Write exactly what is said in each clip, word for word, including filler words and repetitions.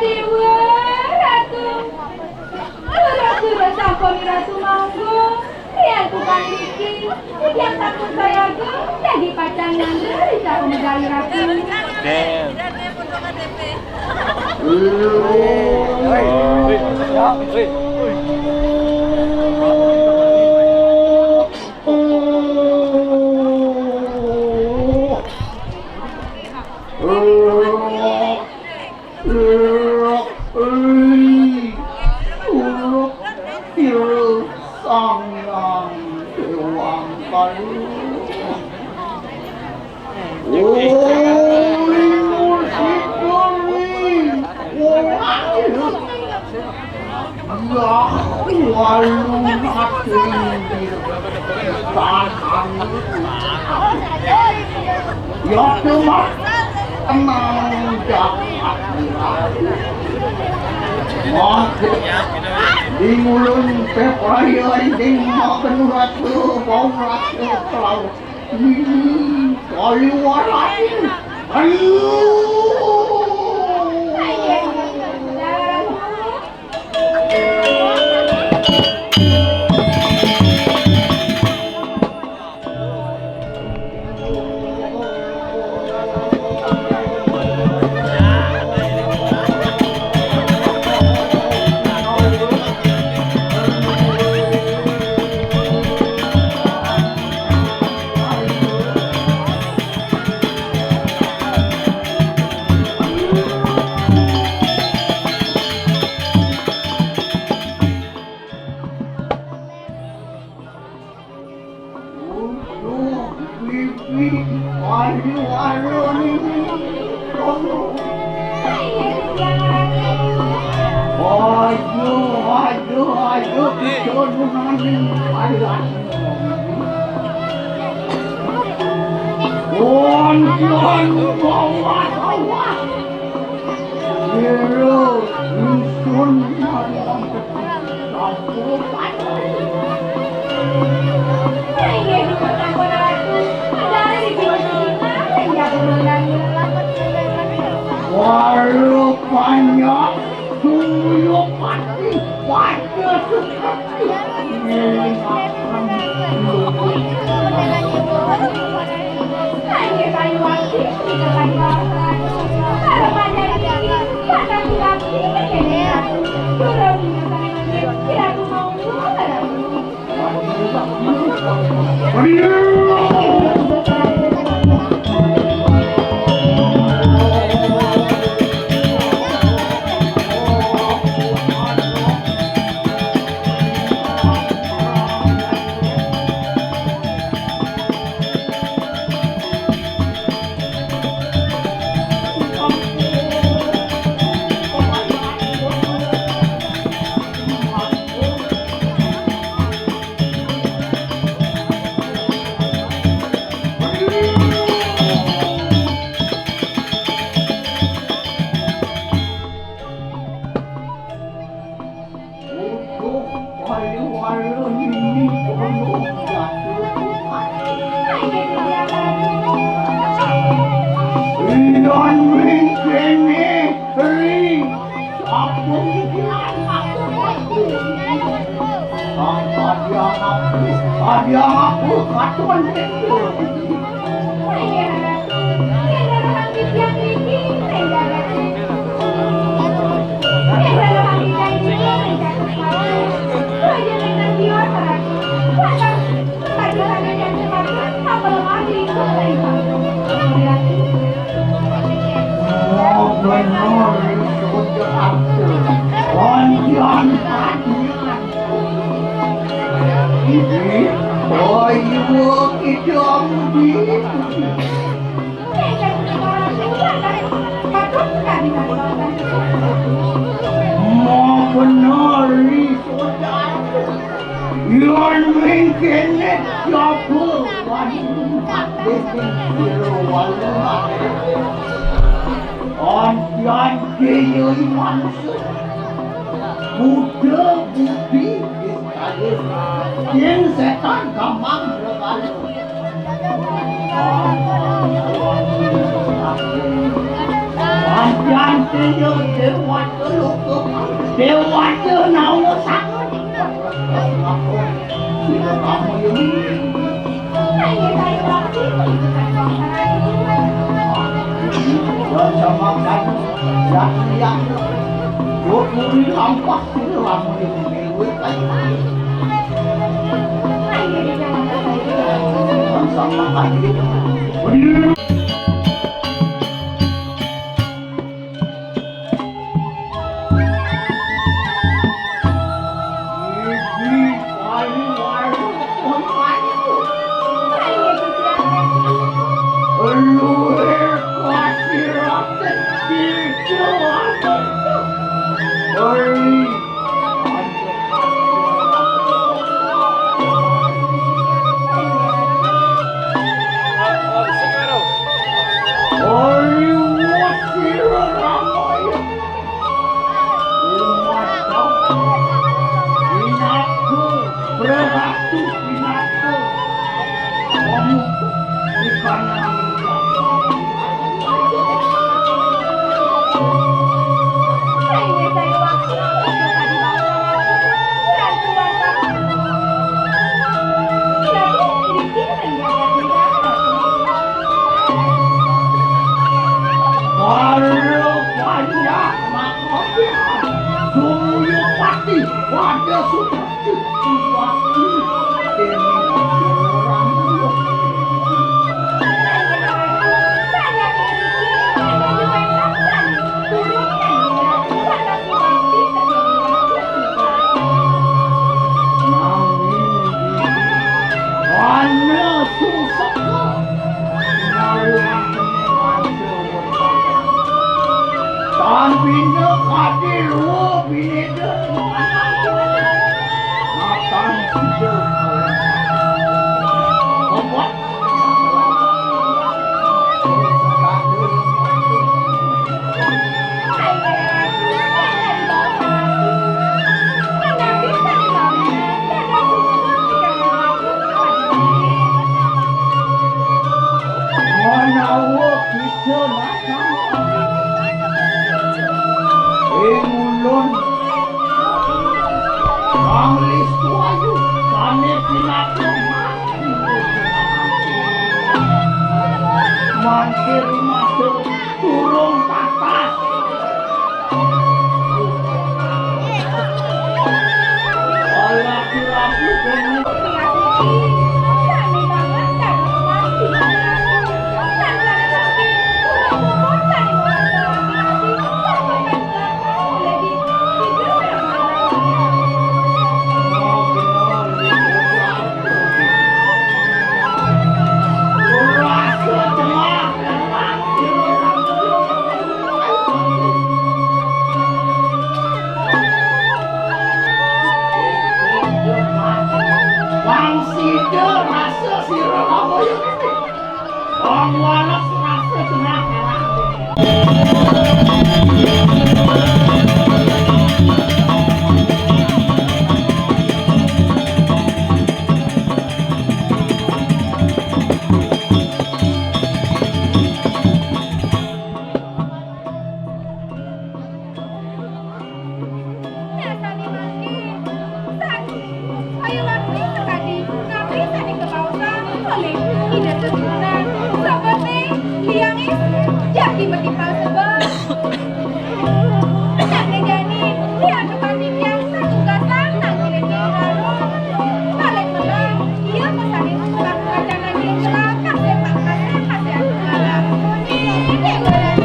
Dewa Ratu. Pura-pura sampun Ratu manggung. Riantu paniki, titiang sampun sayaga, dadi pacang nyangga ring sapumegaling Ratu. Uluk, uluk, uluk, Sang Hyang Déwangkara. Uli, uli, uli. Yah, walu mati. Tahan. Ya, cuma tenang, jangan. Mangke, di ngulun pepayan ding makan rasa, bau rasa, kelaut. Hmm, kaliwarain. Aduh. Aduh, aduh, aduh, aduh, aduh, aduh. Pun, pun, awas, awas. Kira ingsun malam sampun. Inggih, dipun sampun, Ratu. Padahal di jiwa sini, inggih, pemandangan. Warupanya Surya Pati Wajah Sukti. Utuh wali-wali nini kono jatuh. Iyan ring kene ring sampun pikiran aku. Sang kadiang aku, kadiang aku katon. Panjang. Ini, oh, iya, kita mudi. Mau benar, saudara. Yan mengkene jago wani. Antian kene manusia. Muda budi Yen setan gampang berlalu. Panjang Déwata luka, déwata nawa sakti. Sira kamu ini. Dan sama kamu, yang, yang, buat muni lampah, sira kamu ini. Dan sama kamu. Para panjak makotnya sumuyupati pada suci suwati dening orang. Nanging ana suseka. Tan bina kadi ruwa bineda. Matan sida. Obat. Menawa kita nak ing ulun, Kang Listu Ayu, sané pinaka mas. Mangkir masuk turun patas. Wang sida rasa sira Ramayana. Wang wanes rasa jenah. Nah, sami mangkin. Sami. Kaya waktu sakadi, napi sané kabaosan olih Ida Keturunan. Sababné, liangis, jagi matimpal sebab. Sané jani, liang kepati tiang satunggasan nang kiring-kiring rarung. Malih melah, iya pesanin tukang kacangan ring kelakar sepak kasih kasih anu ngalah. Ih, Déwa Rani.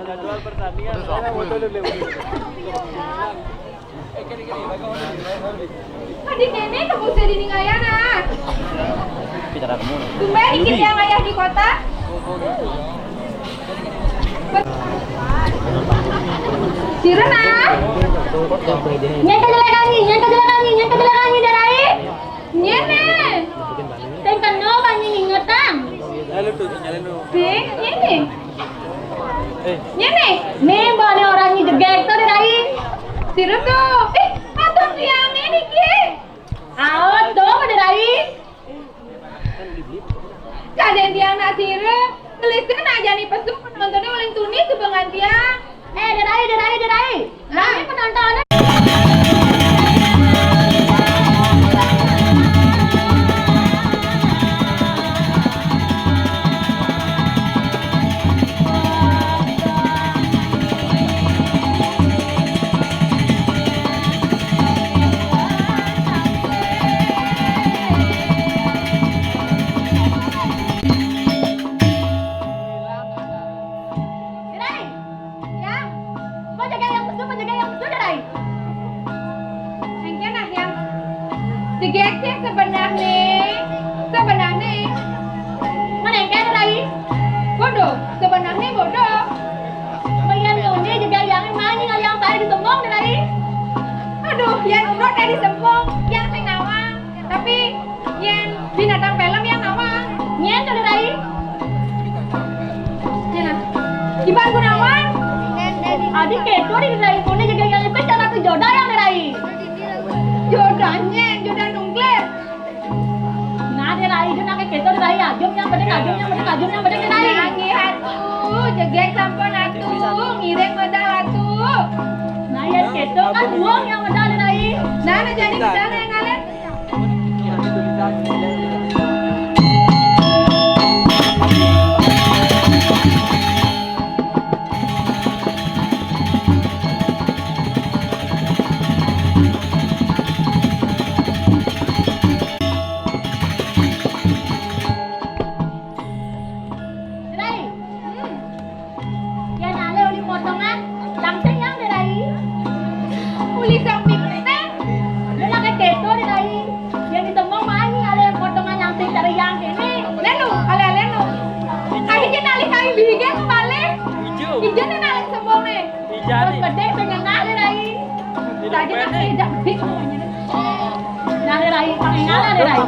Jadwal pertandingan. Adi kéné tembus dadi ningayana. Tumbén iki tiang ayah di kota. Sira, nah. Nyén kajelekangi, nyén kajelekangi, Nyén né? Né, mbok né orahé jegég to, Dé Rai. Sirup to. Ih, atur tiangé niki. Aot to, Dé Rai. Kadén tiang nak sirup, gelisé nak jani pesu, penontonné uling tuni sebengan tiang. Eh, Dé Rai, Dé Rai, Dé Rai. Rami penontonné. Dé Rai. Yang. Kok jaga yang betul, kok jaga yang betul, Dé Rai? Engké nah, Yang. Jegég sih sebenahné, sebenahné. Mana engké, Dé Rai? Bodoh, sebenahné bodoh. Bagian ngoné jegég Yang main ningali Yang saé disembung, Dé Rai. Aduh, yén urut téh disembung, Yang sing nawang. Tapi yén binatang film Yang nawang. Nyén to, Dé Rai? Nyén. Iban ku nawang. Adi kéto, Dé Rai, ngoné jegég Yang itu cara tu jodoh Yang, Dé Rai. Jodoh nyén, jodoh nungklir. Nah, Dé Rai, jodoh nak kéto, Dé Rai. Ajum Yang beding, ajum Yang beding, ajum Yang beding, Dé Rai. Nangih atuh, jegég sampun atuh, ngiring medal atuh. Nah, yén kéto kan buang Yang medal, Dé Rai. Nah, nah, jadi medal Yang ngalér. Rai. Hmm. Yén alé uli potongan, langsing Yang, Dé Rai. Uli samping téh. Lha lagi kéto, Dé Rai. Yén ditemong main alé potongan langsing dari Yang kéné. Lé nu, alé-alé nu. Adi kén alih kawin bihigé ku malih. Ijo. Ijo né alih sembungné. Ijo. Terus né. Gedé pengen alih, Rai. Tadi nak édak bik namanya. Nah, Dé Rai, pangingalan, Dé Rai.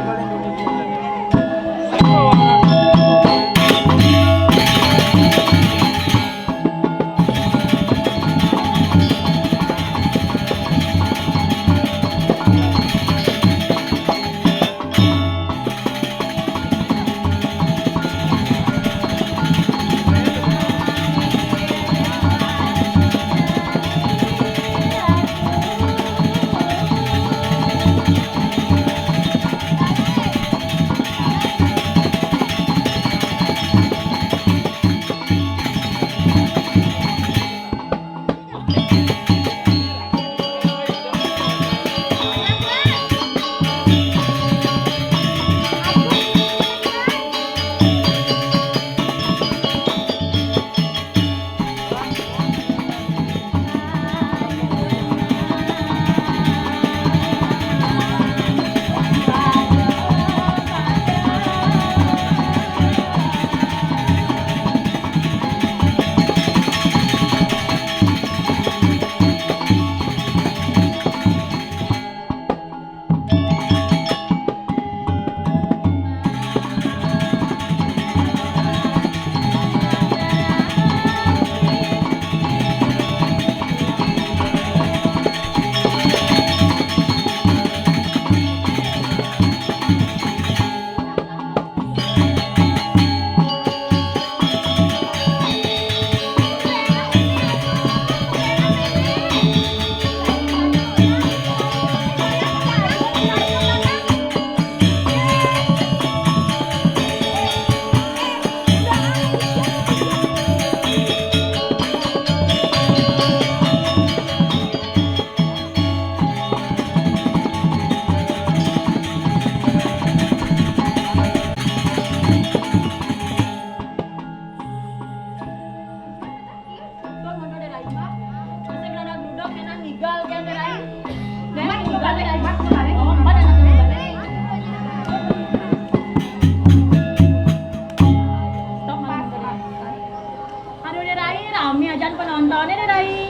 Aduh, Dé Rai, rami ajan penontonné, Dé Rai.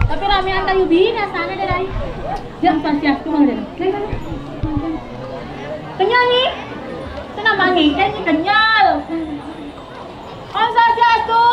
Tapi ramian kayu bini asané, Dé Rai. Ya, Om Swastiastu, Mang, Dé Rai. Kenyal nih. Tenang, Mang, ini kenyal. Om Swastiastu.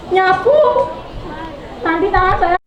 Nyapu. Nanti tangan saya